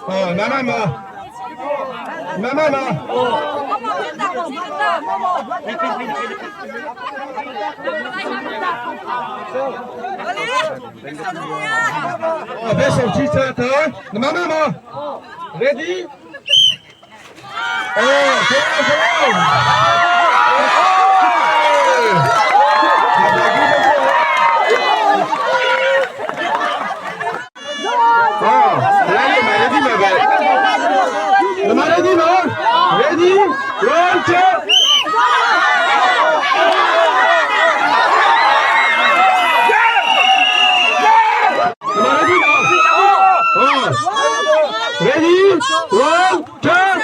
哦，慢慢嘛，慢慢嘛。哦，别手机车头，你慢慢嘛。Ready？哦，走走。哦，ready 嘛，ready 嘛，喂。你们 ready 吗？Ready？One two。你们 ready 吗？哦，Ready？One two。Ready?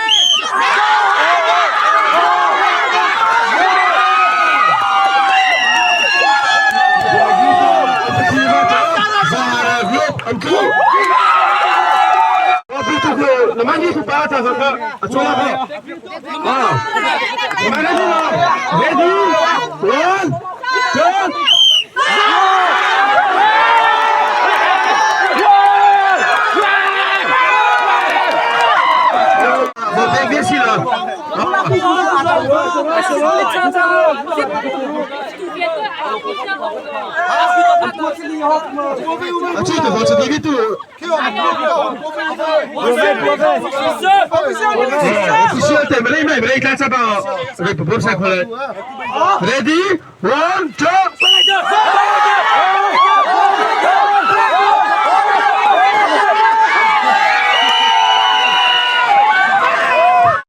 One, two, Ready? One, two.